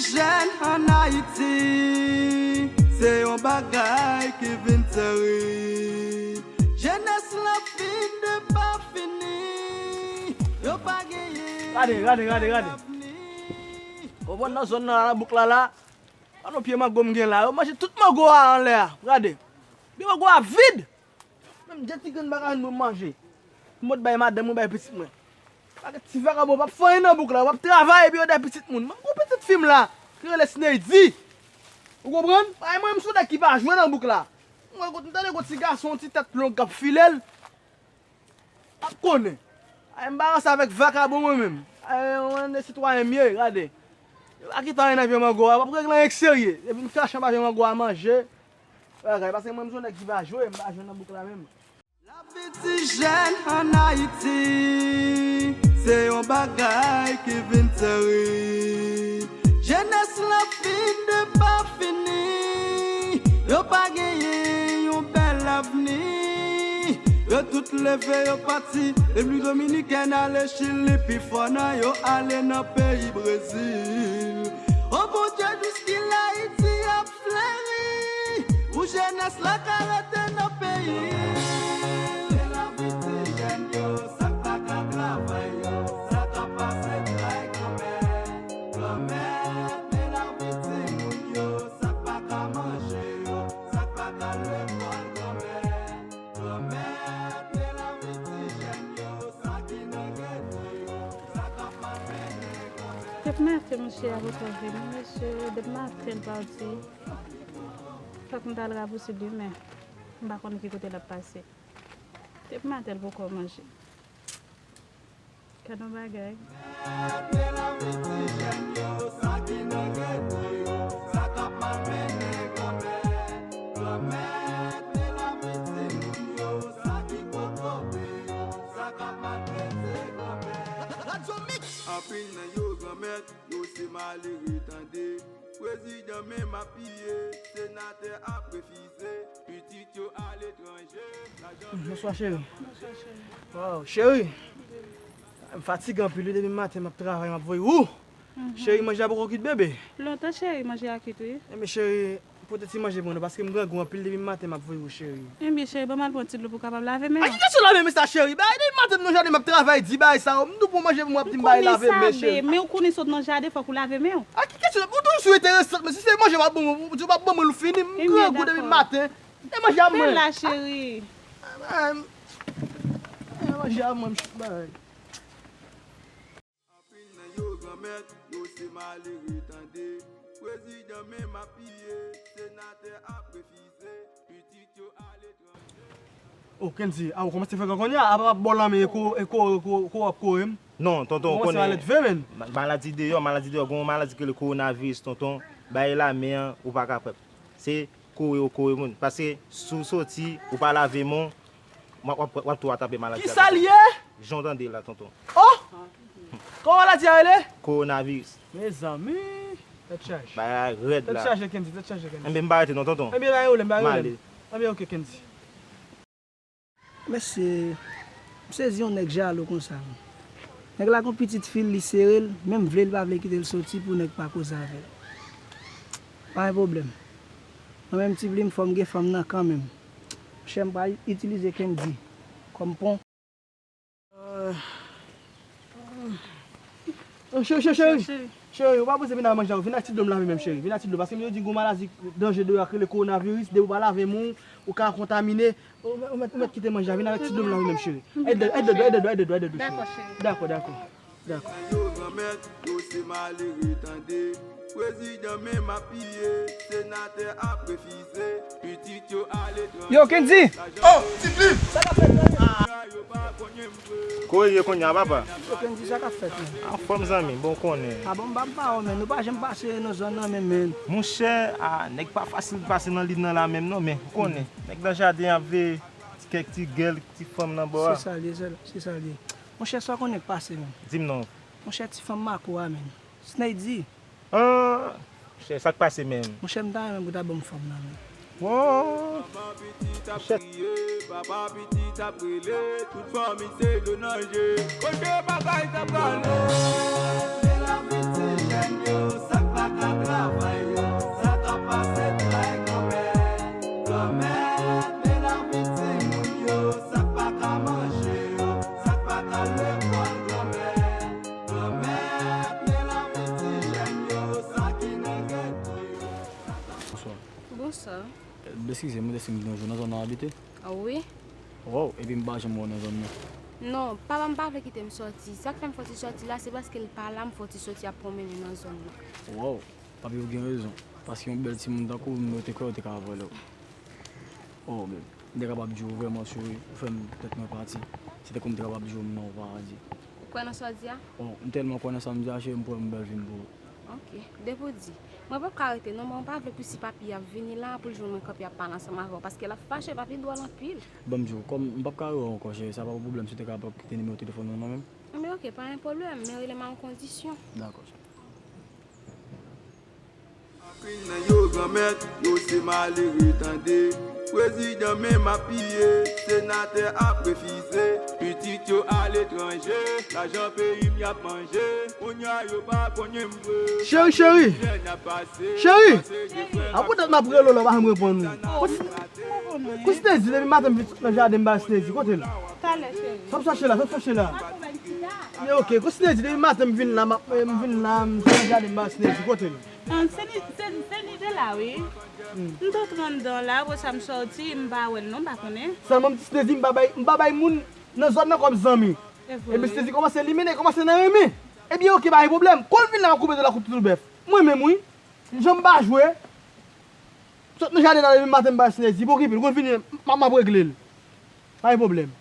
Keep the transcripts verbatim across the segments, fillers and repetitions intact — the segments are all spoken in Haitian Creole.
Jèn ann Ayiti, se yon bagay ki vin tèrib. Jenès la fin de pa fini, yo pa genyen. Gade, gade, gade, gade. Ou konn nan zòn nan, nan bouk la, la, gade yon pye mango m gen la, yo manje tout mango a anlè a. Gade. Pye mango a vid. Menm de ti grenn bagay pou m manje. Pou m pot bay madanm mwen, bay pitit mwen. Paske ti vagabon p ap fè anyen nan bouk la, yo p ap travay epi yo dèyè pitit moun. Menm gon pitit fi m la, ki rele Sneydi. Ou konprann? Ay, mwen, m se yon nèg ki pa jwe nan bouk la. Mwen, m tande gon ti gason, yon ti tèt long k ap file l. Ap konnen. Ay, m pa ranse avèk vakabon mwen menm. Ay, mwen, se sitwayen m ye, gade. Yo pa kite anyen nan pye mango a, w ap regle anyen k serye. Depi m chache anba pye mango a manje, bagay, paske mwen, m se yon nèg ki pa jwe, m pa jwe nan bouk la menm. Lavi ti jèn ann Ayiti, se yon bagay ki vin tèrib. Jenès la fin de pa fini, yo pa genyen yon bèl avni. Yo tout leve, yo pati. Repiblik Dominikèn ale Chili, pi fò nan yo ale nan peyi Brezil. O Bondye, jiskilè Ayiti ap fleri, pou jenès la ka rete nan peyi. Men lavi ti jèn yo, sa k pa ka travay yo, sa k ap pase tray granmèt, granmèt. Men lavi timoun yo, sa k pa ka manje yo, sa k pa ka lekòl granmèt, granmèt. Men lavi ti jèn yo, sa ki nan geto yo, sa k ap malmennen granmèt. Depi maten, monchè, a poko vini, mesye, depi maten l pati. Fòk m t al rapousib li, men m pa konn ki kote l ap pase. Depi maten, l poko manje. Gad yon bagay. Men lavi ti jèn yo, sa ki nan geto yo, sa k ap malmennen granmèt, granmèt. Men lavi timoun yo, sa ki kokobe yo, sa k ap maltrete granmèt. Radyo Mix. Anpil nan yo granmèt, yo se malere tande. Prezidan menm ap piye, senatè ap refize, pitit yo aletranje. Bonswa, cheri. Bonswa, cheri. Waw, cheri. M fatige anpil wi, depi maten m ap travay, m ap voye ou. Mhm. Cheri, manje a poko kwit, bebe? Lontan, cheri, manje a kwit, wi. Enben, cheri, pote ti manje pou nou, paske m grangou anpil depi maten m ap voye ou, cheri. Enben, cheri, ban m al pran ti dlo pou w kapab lave men w. A ki kesyon lave men sa, cheri? Bay, depi maten m nan jaden m ap travay, di bay sa yo. M tou pran manje pou mwen, w ap di m bay lave men, cheri. Men ou konnen sa, bebe, men ou konnen sot nan jaden, fòk ou lave men w. A ki kesyon? Ou toujou sou enteresant, men si se manje w ap ban mwen, ou p ap ban mwen l fini, m grangou depi maten. E manje a mwen. Fè la, cheri. Ah, ah, manje a mwen, m bay. Anpil nan yo granmèt, yo se malere tande. Prezidan menm ap piye, senatè ap refize, pitit yo aletranje. Oh, Kendy, a ou kòmanse fè grann kounye a, apa bò lanmen e ko, e ko, e ko, e ko w ap kore m. Non, tonton, ou konnen. Ou kòmanse malad vre, menn. Ma-, maladi deyò, maladi deyò, gen yon maladi ki rele kowonaviris, tonton. Bay lanmen an, ou pa kapab. Se kore yo kore moun. Paske si w soti, ou pa lave men w, w ap, w ap, w ap tou atrape maladi a. Kisa l ye? Jan w tande la, tonton. Oh! Kòman maladi a rele? Kowonaviris. Mezanmi! Tèt chaje. Bagay la rèd la. Tèt chaje, Kendy, tèt chaje, Kendy. Enben, m pa rete non, tonton. Enben, pa gen pwoblèm, pa gen pwoblèm. Enben, oke, Kendy. Mesye, m sezi yon nèg jalou konsa, wi. Nèg la gon pitit fi l, li sere l, menm vle l pa vle kite l soti pou nèg pa koze avè l. Pa gen pwoblèm. Mwen menm, Ti Plim, fò m gen fanm nan kanmenm. Monchè, m pral itilize Kendy kòm pon. Euh, cheri, cheri, cheri. Cheri, ou pa poze vin al manje a, vin ak ti dlo m lave men m, cheri. Vin ak ti dlo, paske m te di gon maladi danje deyò a k rele kowonaviris, depi w pa lave men w, ou ka kontamine. Ou mèt, ou mèt, ou mèt kite manje a, vin avèk ti dlo m lave men m, cheri. Èd dlo, èd dlo, èd dlo, èd dlo, èd dlo, cheri. Dakò, cheri. Dakò, dakò. Dakò. Yo granmèt, yo se malere tande. Prezidan menm ap piye, senatè ap refize, pitit yo aletranje. Yo, Kendy! Oh, Ti Plim! Sa k ap fèt, menn? Kote w ye kounye a, papa? Yo, Kendy, sa k ap fèt, menn? Anfòm, zanmi, bon, konnen. A bon, m pa, m pa wè w, menn. Nou pa janm pase nan zòn nan menm, menn. Monchè, a, nèg pa fasil pase nan liv nan la menm, non, men, ou konnen. Nèg nan jaden ap veye kèk ti gèl, ti fanm nan bò a. Se sa l ye, se, se sa l ye. Monchè, sa w konnen k pase, menn? Di m non. Monchè, ti fanm Mako a, menn. Sneydi. Ah, monchè, sa k pase menm? Monchè, m ta renmen pou w ta ban m fanm nan, menn. Wo! Monchè. Papa pitit ap rele, tout fanmi se dlo nan je. Kote bagay sa prale? Se lavi ti jèn yo, sa k pa ka Sa k ap pase tray granmèt, granmèt, men lavi timoun yo, sa k pa ka manje yo, sa k pa ka al lekòl, granmèt, granmèt, men lavi ti jèn yo, sa ki nan gèto yo. Bonswa. Bonswa. Eskize m, mwen te si m te yon jou nan zòn nan w abite? Ah, wi. Wow, epi m pa janm wè w nan zòn nan. Non, papa m pa vle kite m sòti. Sa k fè m fè yon ti sòti la, se paske l pa la, m fè yon ti sòti ap pwonmennen nan zòn nan. Wow, papi, ou gen rezon. Paske yon bèl timoun tankou w, m te kwè ou te ka vòlè w. Oh, babe, m te kapab di w vrèman sou wi, ou fè m tèt mwen pati. Se tankou m te kapab di w m nan yon paradi. Ou kwè nan sa w di a? Oh, m tèlman kwè nan sa m di a, cheri, m pran yon bèl vi m pou ou. Ok, depi w di. Mwen p ap ka rete non, mwen pa vle pou si papi ap vini la, pou l jwenn mwen kanpe ap pale ansanm avè w, paske l ap fache, papi dwòl anpil. Ban m di w, kòm m p ap ka wè w ankò, cheri, sa pa yon pwoblèm si w te kapab kite nimewo telefòn ou nan men m? Enben ok, pa gen pwoblèm, men rele m a yon kondisyon. Dakò, cheri. Anpil nan yo granmèt, yo se malere tande. Prezidan menm ap piye, senatè ap refize. Pitit yo aletranje, lajan peyi m y ap manje. Kounye a yo pa konnen m vre. Cheri, cheri. Jèn ap pase, Cheri. Pase de frè. A poutèt m ap rele w la, w pa janm reponn mwen. Kòsi, kòsi te di depi maten m vin sot nan jaden m ba Snezi, kote l? Talè, cheri. Sa w ap chache la, sa w ap chache la? Mwen ok, kòsi te di depi maten m vin la, m ap, m vin la, m sot nan jaden m ba Snezi, kote l? Ah, se li, se, se li de la, wi. M t antre anndan la, apre sa m sòti, m pa wè l non, m pa konnen. Sèlman m di Snezi, m pa bay, m pa bay moun nan zòn nan kòm zanmi. E vre, wi. Epi Snezi kòmanse limite, kòmanse nan renmen. Ebyen, ok, pa gen pwoblèm. Kon l vin la, m ap koupe do l ak kout tout bèf. Mwen menm, wi. Jan m pa jwe. Sot nan jaden la depi maten m pa Snezi. Pou okipe l, kon l vini, m ap, m ap regle l. Pa gen pwoblèm.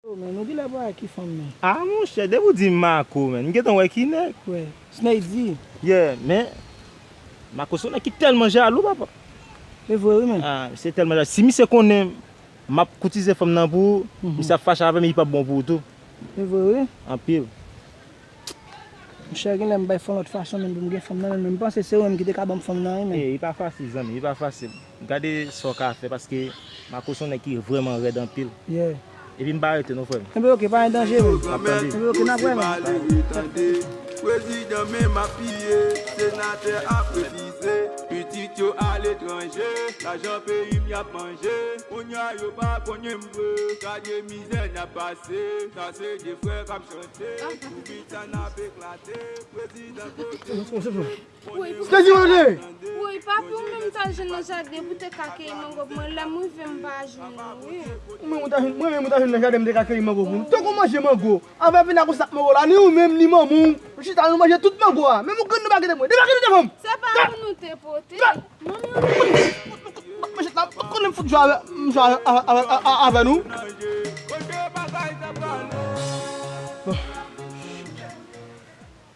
Yo, men, nou genlè pa wè ki fanm nan. Ah, monchè, depi w di Mako, men, m gentan wè ki nèg. Wè, Snezi. Yeah, men, Mako se yon nèg ki tèlman jalou, papa. E vre, wi, men. Ah, misye tèlman jalou. Si misye konnen m ap koutize fanm nan pou ou, misye ap fache avè m, e li p ap bon pou ou tou. E vre, wi. Anpil. Monchè, genlè m bay fè yon lòt fason menm pou m gen fanm nan, men m panse se ou menm ki te ka ban m fanm nan, wi, men. Eh, li pa fasil, zanmi, li pa fasil. Gade sa w ka fè, paske Mako se yon nèg ki vrèman rèd anpil. Yeah. Epi m pa rete non, frè m. Enben, ok, pa gen danje, men. M ap tande. Enben, ok, n ap wè, men. Prezidan menm ap piye, senatè ap refize. Pitit yo aletranje, lajan peyi m y ap manje. Kounye a yo pa konnen m vre, gade mizè n ap pase. Sa se de frè k ap chante, pou bit la n ap eklate. Prezidan kote. Woy, papi, ou menm m t al jwenn nan jaden pou te ka keyi mango pou mwen, lè m rive m pa jwenn ou, wi. Ou menm ou t al jwenn, mwen menm ou t al jwenn nan jaden m te ka keyi mango pou ou. Tankou w manje mango, avè vin ak yon sak mango la, ni ou menm, ni manman w, nou chita nou manje tout mango a. Menm yon grenn nou pa kite mwen. Debake nou devan m! Se pa pou nou te pote. Manmi, ou menm. Mwen jet la, konnen m fout jwe avè, m jwe avè, avè, avè, avè nou.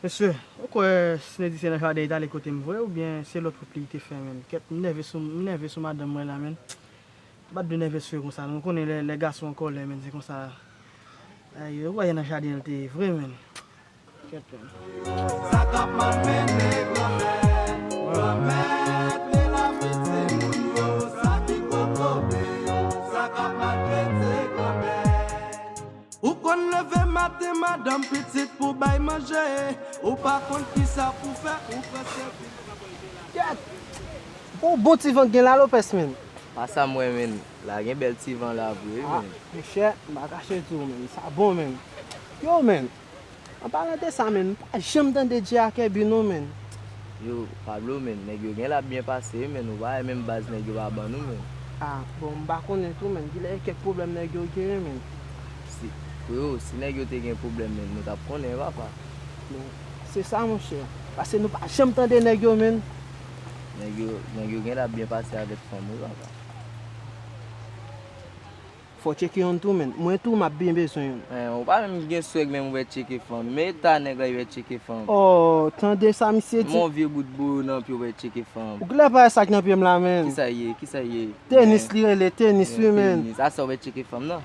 Mesye, ou kwè Snezi se nan jaden li t ale kote m vre, oubyen se lòt wout li te fè, menm? Kèt, m nève sou, m nève sou madanm mwen la, menm. M pa t dwe nève sou yo konsa, non. Ou konnen lè, lè gason an kòlè, menm, se konsa. Ay, ou wè nan jaden l te ye vre, menm. Kèt, menm. Sa k ap malmennen granmèt, granmèt, men lavi timoun yo, sa ki kokobe yo, sa k ap maltrete granmèt. Ou konn leve maten, madanm pitit pou bay manje. Ou pa konn kisa pou fè, ou prèske vin. Kèt! Yon bon ti van k gen la, Lopès, menn. Pa sa m wè, menn. La gen bèl ti van la vre, menn. Monchè, m pa kache di w, menn. Sa bon, menn. Yo, menn. An palan de sa, menn, m pa janm tande Dje ak Èbi non, menn. Yo, Pablo, menn, nèg yo genlè ap byen pase wi, menn, ou pa wè menm baz nèg yo pa ban nou, menn. Ah, bon, m pa konnen tou, menn, genlè gen kèk pwoblèm nèg yo genyen, menn. Si, freo, si nèg yo te gen pwoblèm, menn, nou t ap konnen, papa. Bon, se sa, monchè. Paske nou pa janm tande nèg yo, menn. Nèg yo, nèg yo genlè ap byen pase avèk fanm wi, papa. Fò w tcheke yonn tou, menn. Mwen tou, m ap byen bezwen yonn. Eh, ou pa menm gen swag menm ou vè tcheke fanm. Men eta nèg la, li vè tcheke fanm. Oh, tande sa misye di. Men yon vye bout boyo nan pye w vè tcheke fanm. Ou genlè pa wè sa k nan pye m la, menn. Kisa l ye? Kisa l ye? Tenis li rele, tenis wi, menn. Tenis. A sa w vè tcheke fanm nan?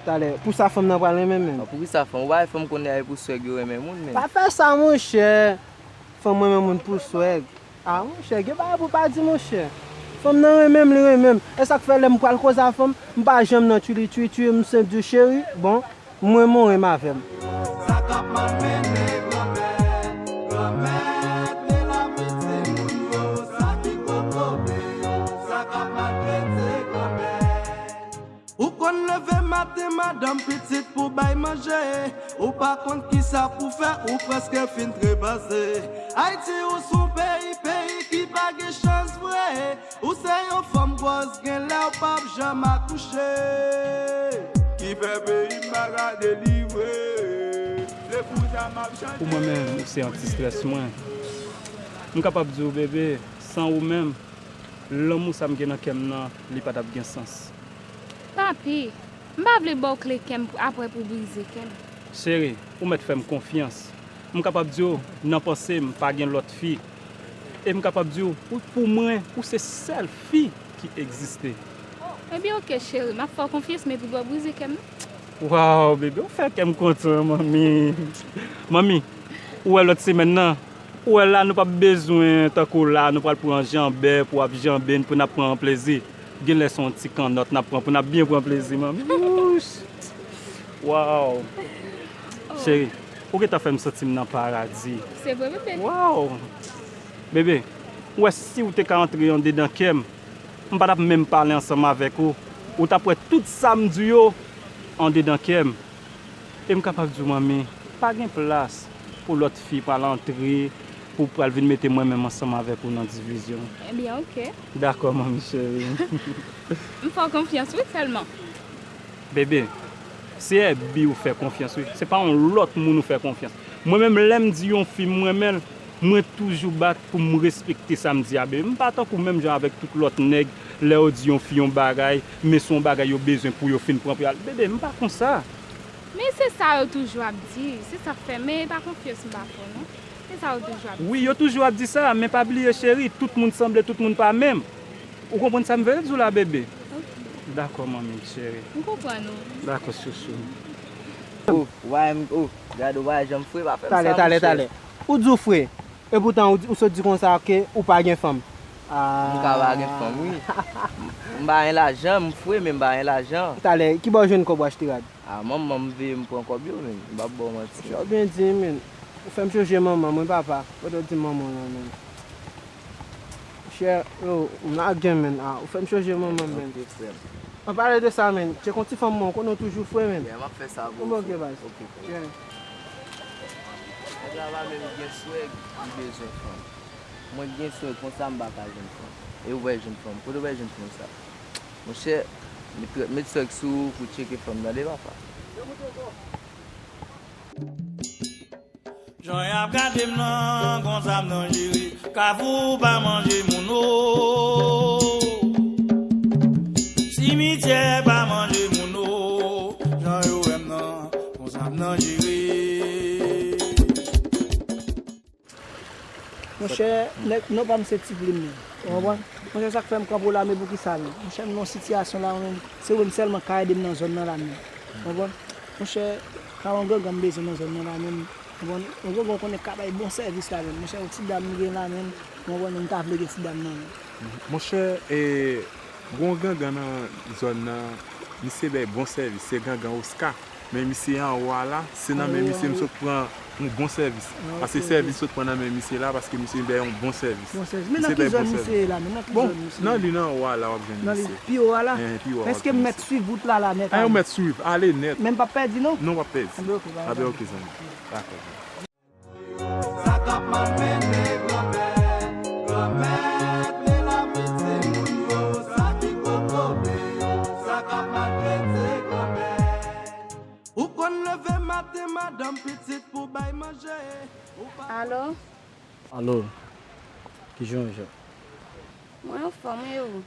Talè, pou sa fanm nan pral renmen m, menn. Ah, poukisa fanm? Ou pa wè fanm kounye a e pou swag yo renmen moun, menn. Pa fè sa, monchè. Fanm renmen moun pou swag. Ah, monchè, gen bagay pou pa di, monchè. Fanm nan renmen m, li renmen m. E sa k fè lè m pral koze a fanm, m pa janm nan tchwili tchwitchwi, m senp di w, cheri, bon, mwen, mwen renmen avè m. Sa k ap malmennen granmèt, granmèt. Leve maten, madanm, pitit pou bay manje. Ou pa konn kisa pou fè, ou prèske fin trepaze. Ayiti, ou s on peyi, peyi ki pa gen chans vre. Ou se yon fanm gwòs, genlè w p ap janm akouche. Ki fè peyi m pa ka delivre. Se pou sa m ap chante. Pou mwen menm, ou se antistrès mwen. M kapab di w, bebe, san ou menm, lanmou sa m gen nan kè m nan, li pa t ap gen sans. Papi, m pa vle ba w kle kè m apre pou w brize kè m. Cheri, ou mèt fè m konfyans. M kapab di w, nan panse m, pa gen lòt fi. E m kapab di w, ou, pou mwen, ou se sèl fi ki egziste. Ebyen, oke, cheri, m ap fè w konfyans, men epi w brize kè m. Waw, bebe, ou fè kè m kontan, manmi. Manmi, ou wè lòt semèn nan, ou wè la, nou p ap bezwen, tankou la, nou pral pran janbè pou ap janbe n, pou n ap pran plezi. Genlè se yon ti kannòt n ap pran, pou n ap byen pran plezi, manmi. Wouch! Waw! Cheri, ou gentan fè m santi m nan paradi. Se vre, bebe? Waw! Bebe, ou wè si ou te ka antre andedan kè m, m pa t ap menm pale ansanm avèk ou. Ou t ap wè tout sa m di yo andedan kè m. E m kapab di w, manmi, pa gen plas pou lòt fi pral antre, pou pral vin mete mwen menm ansanm avèk ou nan divizyon. Ebyen, oke. Dakò, manmi cheri. M fè w konfyans, wi, sèlman. Bebe, se Èbi ou fè konfyans, wi. Se pa yon lòt moun ou fè konfyans. Mwen menm, lè m di yon fi m renmen l, mwen toujou bat pou m respekte sa m di a, bebe. M pa tankou menm jan avèk tout lòt nèg, lè yo di yon fi yon bagay, men se yon bagay yo bezwen pou yo fin pran pou y al. Bebe, m pa konsa. Men se sa yo toujou ap di, se sa k fè, men e pa konfyans m pa fè w non. Se sa yo toujou ap di. Wi, yo toujou ap di sa, men pa bliye cheri, tout moun sanble, tout moun pa menm. Ou konprann sa m vle di w la, bebe? Oke. Dakò, manmi cheri. M konprann ou. Dakò, chouchou. Oh, w pa wè m, oh, gade w pa janm fre, pa fè m sa, monchè. Talè, talè, talè. Ou di w fre. Epoutan, ou, ou sot di konsa ke ou pa gen fanm. Ah. M ka pa gen fanm, wi. M pa gen lajan, m fre, men m pa gen lajan. Talè, ki bò w jwenn kòb w achte rad? Ah, manman m veye m pran kòb yo, men. M p ap ba w manti. Sa w byen di, men. Ou fè m sonje manman mwen, papa. Kote w di manman w lan, men. Chè, yo, m lage, men. Ah, ou fè m sonje manman m, men. Ok, frè m. An pale de sa, men, tcheke yon ti fanm mwen, ou konnen w toujou fre, men. Yeah, m ap fè sa pou ou. Ok, baz. Ok, frè. Yeah. Nèg la pa menm gen swag, li bezwen fanm. Mwen gen swag konsa, m pa ka jwenn fanm. E ou pral jwenn fanm. Kote ou pral jwenn fanm sa? Monchè, met, met swag sou ou pou tcheke fanm, tande, papa. Jan y ap gade m nan, konsa m danjere. Kafou pa manje moun, o. Simityè pa manje moun, o. Jan yo wè m nan, konsa m danjere. Monchè, nèg, non pa m se Ti Plim, men. Ou konprann? Monchè, sa k fè m kanpe w la, men poukisa, men? Monchè, m nan yon sitiyasyon la, men se ou menm sèlman k ka ede m nan zòn nan la, men. Ou konprann? Monchè, pa yon gangan m bezwen nan zòn nan la, men. Ou konprann? Yon gangan ou konnen ka bay bon sèvis la, men. Monchè, yon ti dam m gen la, men. Ou konprann? M ta vle gen ti dam nan, men. Monchè, e, gon gangan nan zòn nan, misye bay bon sèvis, se gangan Oscar. Men misye anwo a la, se nan men misye m sot pran yon bon sèvis. Ah, ok, ok. Paske sèvis sot pran nan men misye la, paske misye bay yon bon sèvis. Bon sèvis. Men nan ki zòn misye ye la? Men nan ki zòn misye ye? Bon, nan li nan anwo a la, w ap jwenn misye. Nan li pi wo a la? Eh, pi wo a, w ap jwenn misye. Èske m mèt swiv wout la, la, nèt? Ah, ou mèt swiv, ale nèt. Men m p ap pèdi, non? Non, w ap pèdi. Ah, ben, ok, pa gen pwoblèm. Ah, ben, ok, zanmi. Dakò. Sa k ap malmennen granmèt, granmèt li lavi timoun yo, sa ki kokobe yo, sa k ap maltrete granmèt. Ou konn leve maten, madanm pitit pou bay manje. Ou pa... Alo? Alo, kijan w ye? Mwen anfòm, e ou?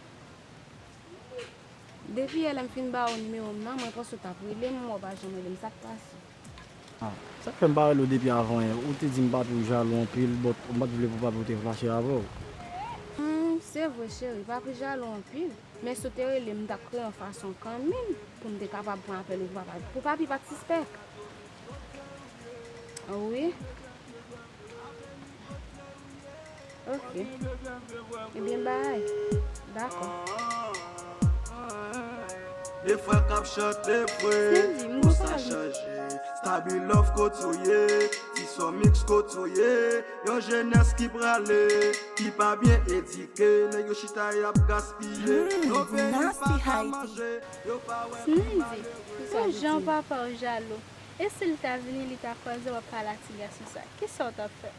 Depi yè lè m fin ba ou nimewo m nan, mwen panse w t ap rele m, mwen w pa janm rele m, sa k pase? Ah, sa k fè m pa rele w depi avan yè? Ou te di m papi w jalou anpil, but m pa t vle pou papi w te fache avè w. Hmm, se vre, cheri, papi jalou anpil, men si w te rele m, m t ap kreye yon fason kanmenm pou m te kapab pran apèl ou pou papa, pou papi pa t sispèk. Wi. Ok. Ebyen, bay. Dakò. De frè k ap chante vre, konsa chanje. Stabilove kote w ye, Ti Son Mix kote w ye. Yon jenès ki prale, ki pa byen edike. Nèg yo chita y ap gaspiye. Yon peyi pa ka manje, yo pa wè pi malere. Snizzy, pou jan papa w jalou. E si l ta vini, li ta kwaze w ap pale a ti gason sa? Kisa w t ap fè?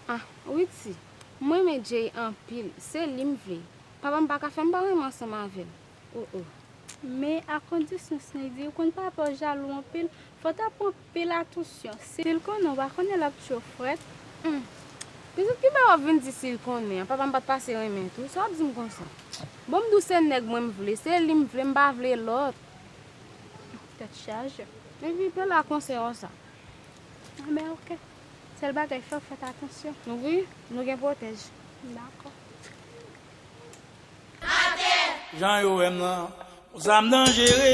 Ah, Witty, mwen renmen Jay anpil. Se li m vle. Papa m pa ka fè m pa renmen ansanm avè l. Oh, oh. Men a kondisyon, Snizzy, ou konn papa w jalou anpil, fò w ta pran anpil atansyon. Si l konnen, w pa konnen l ap tchwe w frèt. Hmm. Pitit, ki bagay w ap vin di si l konnen an? Papa m pa t pase renmen tou. Sa w ap di m konsa? Bon, m di w se nèg mwen m vle, se li m vle, m pa vle lòt. Tèt chaje. Epi pale a konsèy w sa. Anben, oke. Sèl bagay, fò w fè atansyon. Wi, nou gen pwotèj. Dakò. Jan yo wè m nan, konsa m danjere.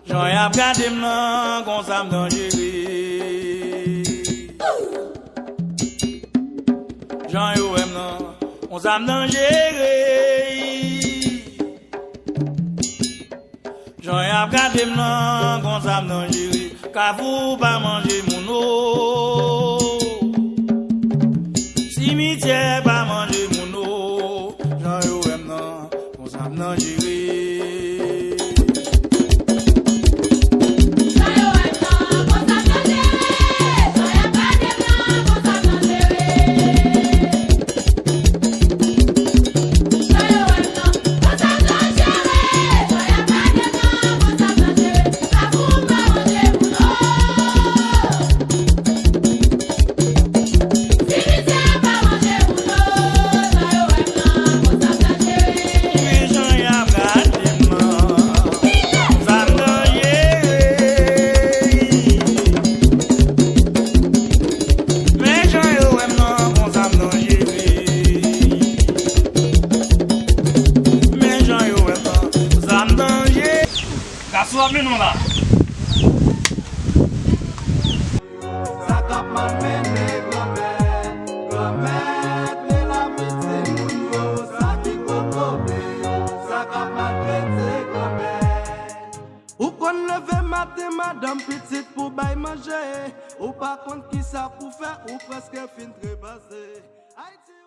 Jan y ap gade m nan, konsa m danjere. Jan yo wè m nan, konsa m danjere. Jan y ap gade m nan, konsa m danjere. Kafou pa manje moun o. Simityè pa manje moun o. Jan yo wè m nan, konsa m danjere. Men jan yo wè m nan, konsa m danjere. Men jan yo wè m nan, konsa m danjere. Gason ap mennen w la. Sa k ap malmennen granmèt, granmèt, li lavi timoun yo, sa ki kokobe yo, sa k ap maltrete granmèt. Ou konn leve maten, madanm, pitit pou bay manje, ou pa konn kisa pou fè, ou prèske fin trepaze. Ayiti.